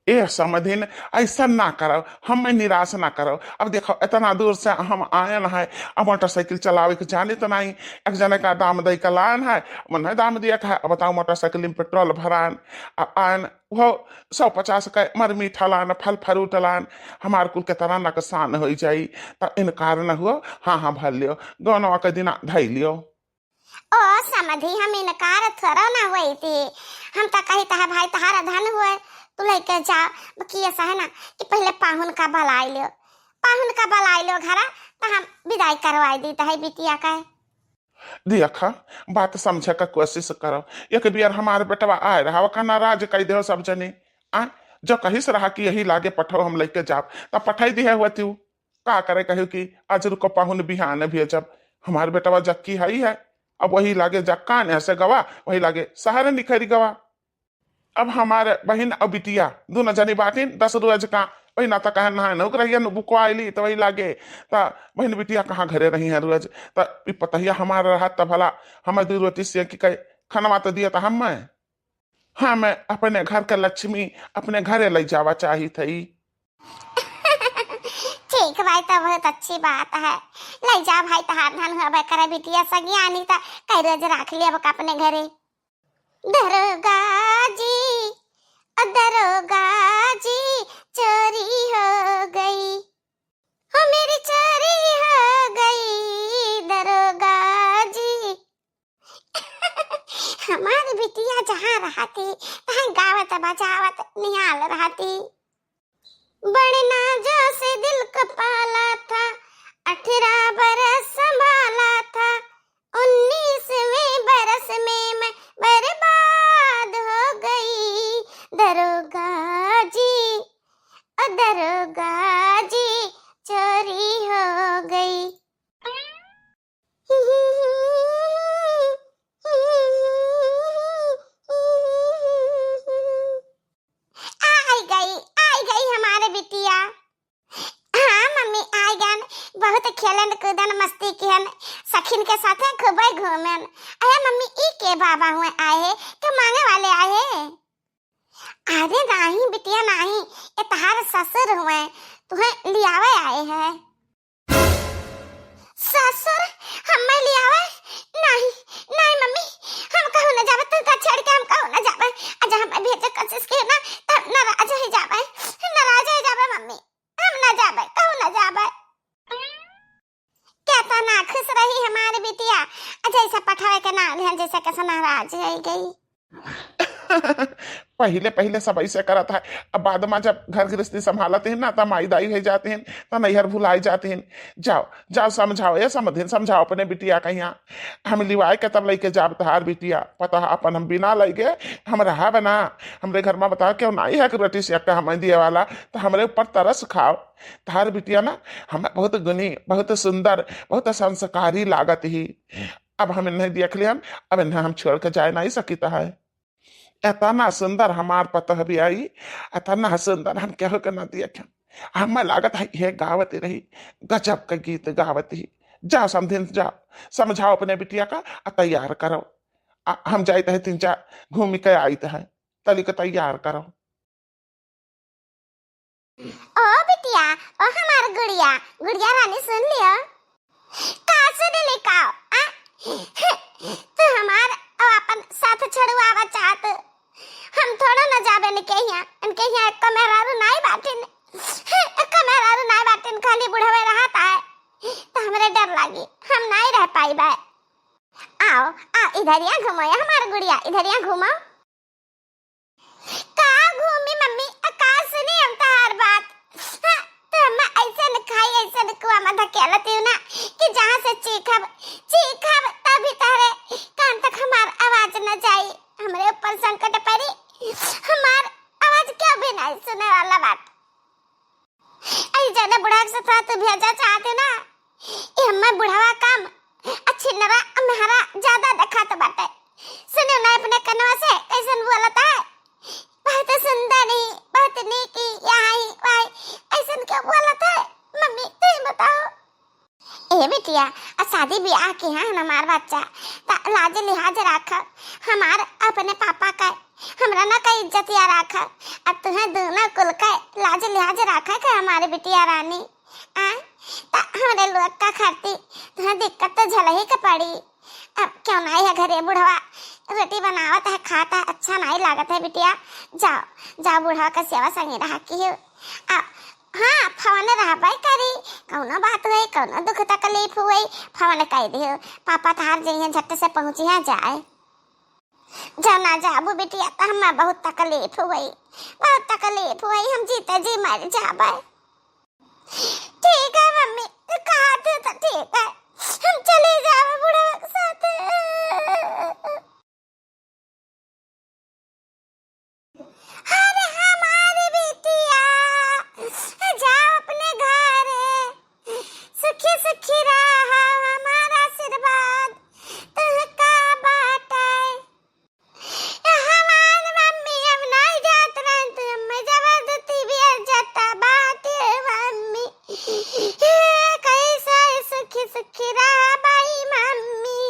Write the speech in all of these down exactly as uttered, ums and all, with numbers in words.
ए समधिन, ऐसा ना करव, हमें निराश ना करव। अब देखो, इतना दूर से हम आयन है, अब मोटरसाइकिल चलावे के जानित नहीं, एक जने का दाम दे के लायन है, मने दाम दिया के है। अब बताओ, मोटरसाइकिल में पेट्रोल भरान, आ-, आयन, वो सौ पचास के मर मीठा लान, फल फ्रूट लान, हमार कुल के तरह नुकसान हो जाई। त इनकार न हुओ, हाँ, हाँ, भर लियो, गौनवा के दिना धई लियो। ओ समधी, हम इनकार थोड़ा ना हुई थी। हम तो कही तहा भाई तहारा धन हुए, तू लेके जा। बाकी ऐसा है ना कि पहले पाहुन का बलाई लियो, पाहुन का बलाई लियो घरा, तो हम विदाई करवाई दी तहे बिटिया का। देखा, बात समझे का कोशिश करो। एक बियर हमार बेटवा आए रहा, ओका नाराज कई देहो सब जने। आ, जो कहिस रहा कि यही लागे पठो, हम लेके जाब, तब पठाई दिहे हुआ तू। का करे, कहियो कि आज रुको पाहुन, बिहान भेजब। हमार बेटवा जक्की हई है, अब वही लागे जक्का ने से गवा, वही लागे शहर निखरी गवा। अब हमार बहिन और बिटिया दोनों जनी बाटिन, दस रोज का वही ना तो कहे नहाए नौक रहिया नु बुकवा आइली, तो वही लागे, तो बहिन बिटिया कहाँ घरे रही है रोज। तो ई पतहिया हमार रहत, तो भला हमें दू रोटी से कि कहे, खनवा तो दिया तो हम मैं। हाँ, मैं अपने घर के लक्ष्मी अपने घरे ले जावा चाही थई। ठीक भाई, तो बहुत अच्छी बात है। ले जा भाई, तहार धन होबे करे बिटिया सगियानी, तो कई रोज राख लिया अपने घरे। दरोगा जी, ओ दरोगा जी, चोरी हो गई, हो मेरी चोरी हो गई दरोगा जी। हमारी बिटिया जहाँ रहती, तहाँ गावत बजावत निहाल रहती। बड़े नाजों से दिल को पाला था, अठारह बरस संभाला था, उन्नीसवें बरस में मैं बर्बाद हो गई। दरोगा जी, ओ दरोगा जी, चोरी हो गई। आई गई, आई गई हमारे बिटिया। हाँ मम्मी, आई गन। बहुत खेलन कूदन, मस्ती किहन, सखिन के साथे खूबे घूमन। अरे मम्मी, ई के बाबा हुए आए हैं? के मांगे वाले आए हैं? अरे नाही बिटिया नाही, ये तहार ससुर हुए, तुहे लियावे आए हैं। ससुर हमें लियावे? नाही, नाही मम्मी, हम कहूँ न जाबे, तुमका छोड़ के हम कहूँ न जाबे। अच्छा हमें भेजे कोशिश किहे ना, तब नाराज हो जाबे, नाराज हो जाबे मम्मी, हम न जाबे, कहूँ न जाबे। केतना खुश रही हमार बिटिया, आ जैसे पठावे के नाम लिहन, जैसे कैसे नाराज हो गई। पहिले पहिले सब ऐसे करत है, अब बाद में जब घर गृहस्थी संभालत हैं ना, त माई दाई हो जाते हैं, त नैहर भुलाई जाते हैं। जाओ, जाओ समझाओ, ये समधिन समझाओ अपने बिटिया का यहाँ। हम लिवाए के तब लेके जाब तहार बिटिया, पता है अपन हम बिना लैगे हम रहा बना। हमरे घर में बताओ क्यों नहीं है कि रोटी से अक्का हमें दिए वाला, तो हमरे ऊपर तरस खाओ। तहार बिटिया ना हमें बहुत गुनी, बहुत सुंदर, बहुत संस्कारी लागत ही। अब हम इन्हें देख लियन, अब इन्हें हम छोड़ के जाए नहीं सकित है। इतना सुंदर हमार पतोह भी आई, इतना सुंदर हम केहू के ना देखे। हमें लागत है ये गावत रही, गजब का गीत गावत ही। जा समधिन जा, समझाओ अपने बिटिया का, आ तैयार करो। आ, हम जाइत है तीन चार घूमी के आइत है, तली के तैयार करो। ओ बिटिया, ओ हमार गुड़िया, गुड़िया रानी सुन लियो। का सुन ली का? आ? तू हमार और अपन साथ छुड़वावा चाहत। हम थोड़ा न जाबे इनके यहाँ, इनके यहाँ एक मेहरारू नाई बाटिन, एक मेहरारू नाई बाटिन, खाली बुढ़वे रहत है, तो हमरे डर लागी, हम नाई रह पाइबे। आओ, आओ, इधरिया घूमो, ये हमार गुड़िया, इधरिया घूमो। का घूमी मम्मी, आ का सुनी हम तहार बात? हाँ, तो हम ऐसन खाई, ऐसन कुआ में धकेलती हूँ ना कि जहाँ से चीखब, चीखब तभी तहरे कान तक हमार आवाज न जाई। हमरे ऊपर संकट पड़ी, हमार आवाज क्यों भी नहीं सुने वाला बात। अरे ज्यादा बुढ़ा के साथ तू भेजा चाहते ना, ये हमें बुढ़ावा काम अच्छी नरा मेहरा ज्यादा देखात बाटे। सुनो ना अपने कनवा से कैसन बोलत है, बहुत सुंदर ही, बहुत नीक ही, यहाँ ही, वहाँ ही, ऐसन क्यों बोलत है? मम्मी, तू ही बताओ। ए बिटिया, आ शादी ब्याह के हैं हमार बच्चा, त लाज लिहाज राख, हमार अपने पापा का, हमरा ना का इज्जतिया राख। अब तुहें दूनो कुल के लाज लिहाज राखे के हमारे बिटिया रानी, आ? त हमरे लोग का खातिर तुहें दिक्कत तो झलही के पड़ी। अब क्यों नाई है घरे बुढ़वा, रोटी बनावत है, खात है, अच्छा नाई लागत है बिटिया। जाओ, जाओ बुढ़वा का सेवा संगे रहा किहो। अब हाँ, फोन रहबे करी, कौनो बात हुई, कौनो दुख तकलीफ हुई, फोन कइ दिहो, पापा तहार जइहें, झट से पहुँचिहें जाए। जब ना जाबू बिटिया, त हमें बहुत तकलीफ हुई, बहुत तकलीफ हुई, हम जीते जी मर जाबे। ठीक है मम्मी, तू कहत हो तो ठीक है, हम चली जाबे बुढ़वा के साथ। अरे हमारी बिटिया, जाओ अपने घरे, सुखी सुखी रहो, हमारा आशीर्वाद तुहका बाटे। हमार मम्मी अब नाई जात रहन, तो हमें जबरदस्ती भी जाता बाटे मम्मी। कैसे सुखी सुखी रहा बाई मम्मी।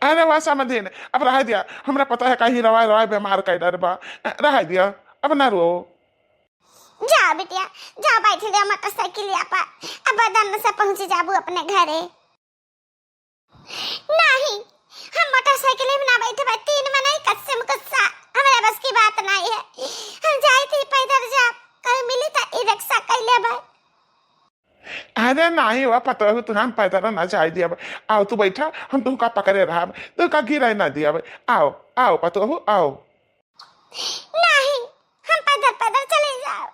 अरे वाह समधिन, अब रह दिया, हमरा पता है कहीं रवाय रवाय बीमार कइ डर बा, रह दिया, अब ना रो। जा बिटिया, जा बैठ लिया मोटरसाइकिलिया पर, अब बदन से पहुँच जाबू अपने घरे। नहीं, हम मोटरसाइकिल में ना बैठबे, तीन मनई कस्सम कुस्सा, हमरे बस की बात नहीं है। हम जाइत ही पैदल जाब, कहीं मिली त ई रिक्शा कइ लेबे। अरे नाही वा पतोहू, तू हम पैदल ना जाए दिया। आओ तू बैठा, हम तुहका पकड़े रहब, तुहका गिरे ना दिया। आओ, आओ पतोहू, आओ। नहीं, हम पैदल पैदल चले जाओ।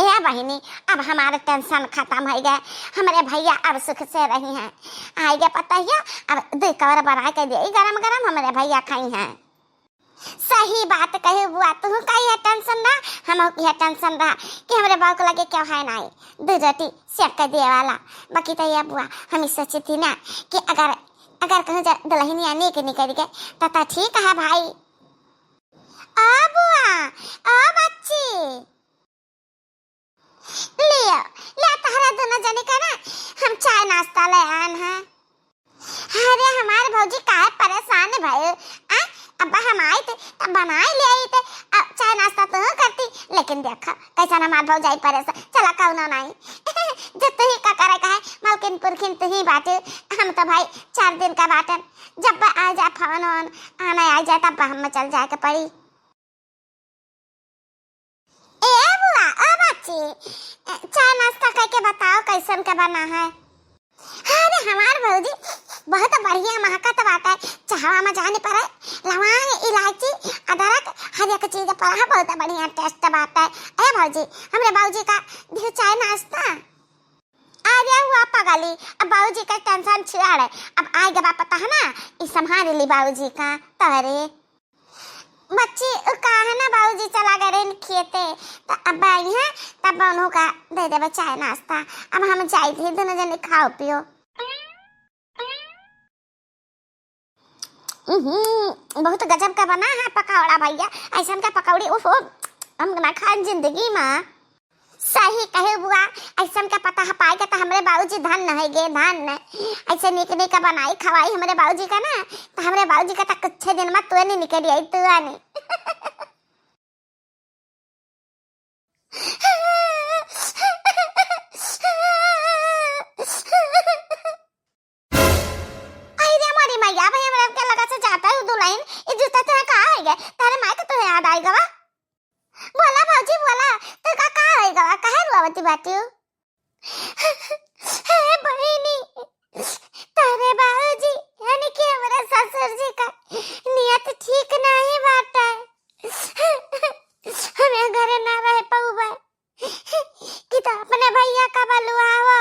ए बहिनी, अब हमारे टेंशन खत्म होइ गए, हमरे भइया अब सुख से रही हैं। आइ गए पतोहिया, अब दुइ कवर बनाइ के देई गरम गरम, हमरे भइया खाई हैं। सही बात कहे बुआ, तुहू का यह टेंशन रहा, हमहू का यह टेंशन रहा कि हमरे बहू के लगे केहू है नाई, दुइ रोटी सेक के दिए वाला। बाकी तो ये बुआ, हम ई सोची थी ना कि अगर, अगर कहूँ जा दुलहिनिया नीक निकरि गए, तो, तो ठीक है भाई। ओ बुआ, ओ बच्ची, लियो, ले तहरा दुनो जनी का ना हम चाय नाश्ता ले आन है। अरे हमार भौजी काहे परेशान भइउ? आ, अब हम आइत त बनाइ ले आइत, अब चाय नाश्ता तू करती, लेकिन देखा कैसन हमार भौजाई परेशान। चला कौनो नाई, जब तुही का करे का है, मालकिन पुरखिन तुही बाटे, हम तो भाई चार दिन का बाटन, जब आ जाए फोन वोन, आना आ जाए तब हम चल जाए के पड़ी। ए बुआ, ओ बच्ची, चाय नाश्ता कइके बताओ कैसन के बना है? अरे हमार भौजी बहुत बढ़िया महकत बाटे, चाहवा में जाने पड़े, लवांग, इलायची, अदरक, हर एक चीज पड़ा है, बहुत बढ़िया taste बाटे। ए भौजी, हमरे बाबूजी का दियो चाय नाश्ता। अरे हुआ पगली, अब बाबूजी का tension छियाड़े, अब आइ गवा पता है ना, ई संभाल ली बाबूजी का तोहरे। बच्ची, उ का है ना, बाबूजी चला गए रहन खेते, त अब आई हैं, तब उन्हों का दे देबे चाय नाश्ता। अब हम जाइत ही, दुनो जने खाओ पियो। उहुं, बहुत गजब का बना है पकौड़ा भइया, ऐसन का पकौड़ी, उफ, हम ना खान जिंदगी में। सही कहे बुआ, ऐसन का पता है पाएगा तो हमरे बाबूजी धन नहीं गे, धन। ऐसे नीक नीक बनाई खवाई हमरे बाबूजी का ना, तो हमरे बाबूजी का तो कुछ दिन में तुअनी निकल आई, तुअनी। आई रे मोरी मैया, भाई हमरा के लगा से जाता है दुल्हन, ई जूता तुहे का है गे? तारे माई के तुहे याद आई गवा? बोला भौजी बोला, तो का, का होई गवा, काहे रुआवती बाटियो? हे बहिनी, तारे बाबूजी, यानी कि हमरे ससुर जी का नियत ठीक नहीं बाटे। हमें घरे ना रह पउबे, कि तो अपने भइया का बलुआवा,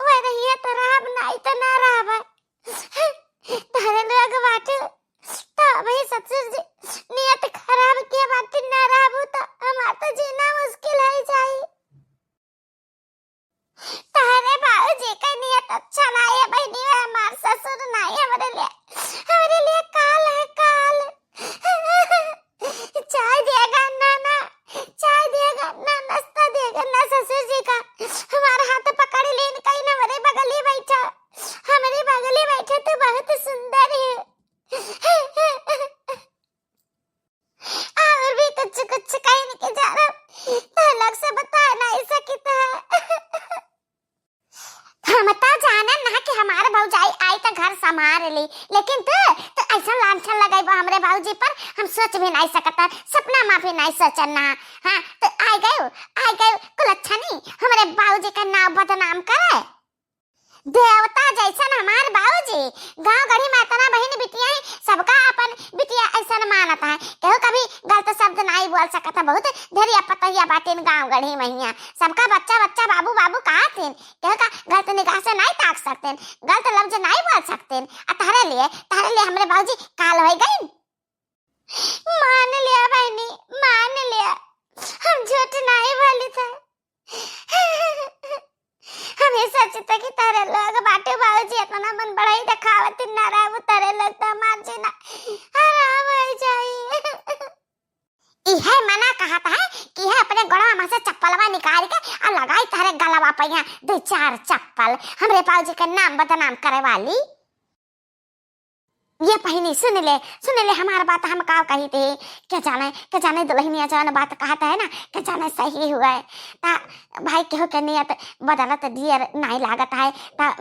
वह रहिए तो रहब, नाई तो ना रहब। तारे लोग बाटे, तो भाई ससुर जी नियत खराब के बाटे, ना रहबू तो हमार तो जीना मुश्किल है जाई। तारे बाबूजी का नियत अच्छा ना है बहिनी, हमार ससुर ना है हमरे लिए। ली, लेकिन तू, तू ऐसा लांछन लगइबो हमरे बाबूजी पर, हम सोच भी नाहीं सकत है, सपना मा भी नाहीं सोचन ना। हाँ, तू आइ गयू, आइ गयू कुलच्छनी, हमरे बाबूजी का नाव बदनाम करे। देवता जैसन हमार बाबूजी, गाँव गढ़ी मा इतना बहिन बिटिया है, सबका अपन बिटिया ऐसन मानत है। केहू कभी गलत शब्द नाहीं बोल सकत है, बहुत ढेरिया पतहिया बाटिन गाँव गढ़ी महिया, सबका बच्चा बच्चा बाबू बाबू कहत हिन, केहू का गलत निगाह से नाहीं ताक सकतेन, गलत लफ्ज नाहीं बोल सकतेन। आ तहरे लिए, तहरे लिए हमरे बाबूजी काल होइ गइन। मान लिया बहिनी, मान लिया, हम झूठ नाहीं बोली थे। हम ये सोचते कि तहरे लोग बाटे बाबूजी इतना मन बढ़ाई देखावत ना रहबू, तहरे लोग तो हमार जीना हराम होइ जाई। इहे मना कहत है कि इहे अपने गोड़वा मा से चप्पलवा निकाल के आ लगाई तहरे गलवा पे यहाँ दो चार चप्पल, हमरे बाबूजी के नाम बदनाम करे वाली। ये बहिनी सुन ले, सुन ले हमार बात, हम का कही थे, के जाने, के जाने दुलहिनिया जौन बात कहत है ना, के जाने सही हुए। ता भाई केहू के नियत बदलत दियर नाहीं लागत है, ता,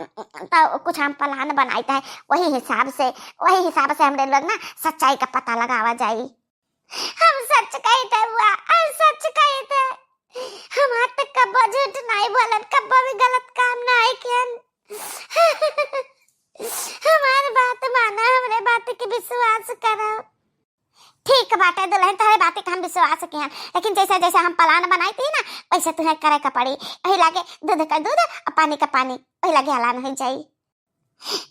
ता कुछ हम plan बनाइत है, वही हिसाब से, वही हिसाब से हमरे लोग ना सच्चाई का पता लगावा जाई। हम सच कही थे बुआ, हम सच कही थे। हम आज तक कब्बो झूठ नाहीं बोलन, कब्बो भी गलत काम नाहीं कियन। हमार बात माना, हमरे बात के विश्वास करो। ठीक बाटे दुलहिन, तोहरे बात के हम विश्वास कियन, लेकिन जैसे जैसे हम plan बनाई थी ना, वैसे तुहें करे के पड़ी। वही लागे दूध का दूध और पानी का पानी, वही लागे हलान हो जाई।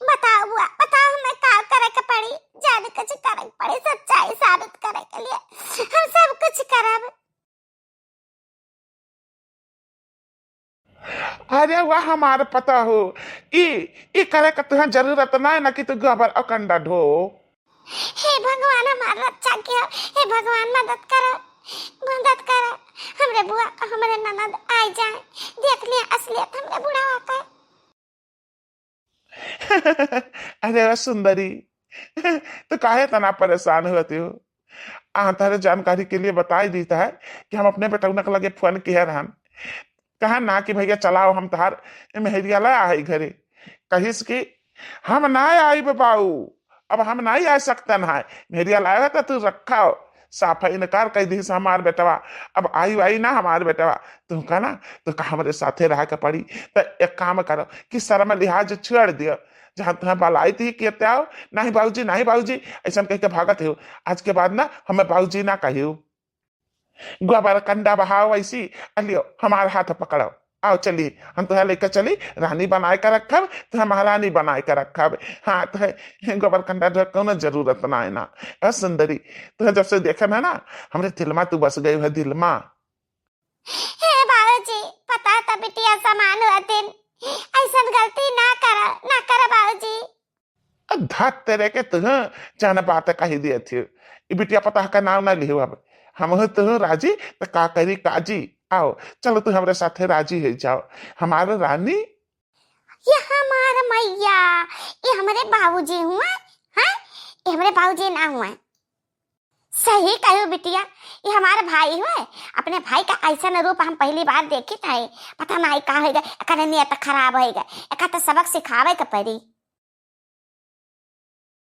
बताओ बुआ, बताओ, हमें का करे के पड़ी? जाने कुछ करे के पड़ी, सच्चाई साबित करे के लिए हम सब कुछ करब। अरे वाह हमार पतोहू, ई, ई करे के तुहें जरूरत नाहीं ना कि तू गोबर और कंडा ढो। हे भगवान, हमार रक्षा किया, हे भगवान, मदद करो, मदद करो। हमरे बुआ, हमरे ननद आइ जाए, देख लिया असलियत हमरे बुढ़ावा का। अरे वाह सुंदरी, तू काहे इतना परेशान होती हो? आ, तहरे जानकारी के लिए बताई दीत है कि हम अपने बेटौना के लगे फोन किहे रहन, कहा ना कि भैया चलाओ, हम तहार मेहरिया ला आई घरे। कहिस कि हम ना आइब बाऊ, अब हम ना आ सकतन है, मेहरिया लाए हो तो तू रखा हो। साफ इनकार कइ दिहिस हमार बेटवा, अब आई वाई ना हमार बेटवा। तू का ना, तू का हमरे साथे रहे के पड़ी। तो एक काम करो कि शर्म लिहाज छोड़ दियो, जहाँ तुहें बलाई थी कहते आओ, "नहीं बाबूजी, नहीं बाबूजी," ऐसन कह के भागत हो। आज के बाद ना हमें बाबूजी ना कहियो। गोबर कंडा बहाओ ऐसी, आ लियो हमार हाथ पकड़ो, आओ चली, हम तुहें लेके चली, रानी बनाए के रखब, तुहें महारानी बनाए के रखब। हाँ, तुहें गोबर कंडा ढोए कौनो जरूरत ना है ना। ए सुंदरी, तुहें जब से देखन है ना, हमरे दिल मा तू बस गई है, दिल मा। हे बाबूजी, पता त बिटिया समान हुआ दिन, ऐसन गलती ना करा, ना करा बाबूजी। अ, धत तेरे के तुह जान बात कही दिए थी। ई बिटिया पता का नाम ना लिहो अब। हम हो तुह राजी, त का करी काजी। आओ, चलो तू हमरे साथे राजी हो जाओ। हमार रानी। ये हमार मैया, ये हमरे बाबूजी हुए, हैं? ये हमरे बाबूजी ना हुए। सही कहू बिटिया, ये हमार भाई हुए। अपने भाई का ऐसन रूप हम पहली बार देखित है। पता नाहीं का होइ गए, एकर नियत खराब होइ गए। एका तो सबक सिखावे के पड़ी।